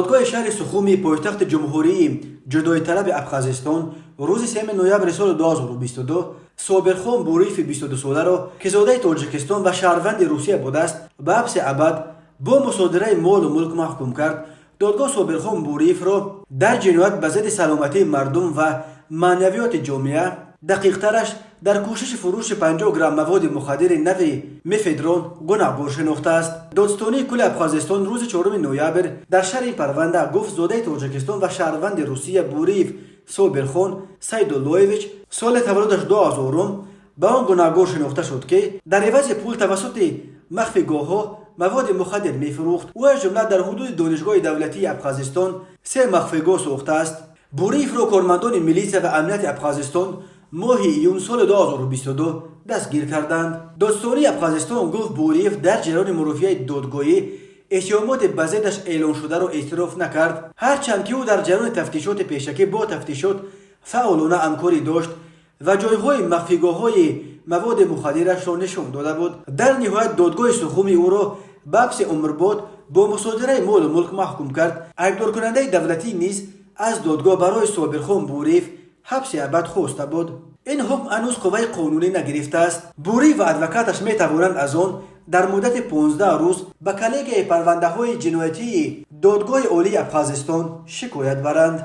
Додгоҳи шаҳри Сухуми, пойтахти Ҷумҳурии ҷудоиталаби Абхазистон, рӯзи 3 ноябри соли 2022 Собирхон Буриеви 22-соларо, ки зодаи Тоҷикистон ва шаҳрванди Русия будааст, ба ҳабси абад бо мусодираи молу мулк маҳкум кард. Додгоҳ Собирхон Буриевро дар ҷиноят ба зидди саломатии мардум ва маънавиёти ҷомеа, дақиқтараш дар кӯшиши фурӯши 50 грамм маводи мухаддири нави мефедрон, гунаҳгор шинохтааст. Додстонии кулли Абхазистон рӯзи 4 ноябр дар шарҳи парванда гуфт, зодаи Тоҷикистон ва шаҳрванди Русия Буриев Собирхон Сайдуллоевич, соли таваллудаш 2000-ум, ба он гунаҳгор шинохта шуд, ки дар ивази пул тавассути махфигоҳҳо маводи мухаддир мефурӯхт. Ӯ аз ҷумла дар ҳудуди Донишгоҳи давлатии Абхазистон се махфигоҳ сохтааст. Буриевро кормандони милитсия ва амнияти Абхазистон моҳи июн соли 2022 дастгир карданд. Додстонии Абхазистон гуфт, Буриев дар ҷараёни мурофиаи додгоҳӣ иттиҳомоти ба зиддаш эълоншударо эътироф накард, ҳарчанд ки ӯ дар ҷараёни тафтишоти пешакӣ бо тафтишот фаъолона ҳамкорӣ дошт ва ҷойҳои махфигоҳҳои маводи мухаддирашро нишон дода буд. Дар ниҳоят додгоҳи Сухуми ӯро ба ҳабси умрбод бо мусодираи молу мулк маҳкум кард. Айбдоркунандаи давлатӣ низ аз додгоҳ барои Собирхон Буриев ҳабси абад хоста буд. Ин ҳукм ҳанӯз қувваи қонунӣ нагирифтааст. Буриев ва адвокаташ метавонанд аз он дар муддати 15 рӯз ба коллегияи парвандаҳои ҷиноятии Додгоҳи Олии Абхазистон шикоят баранд.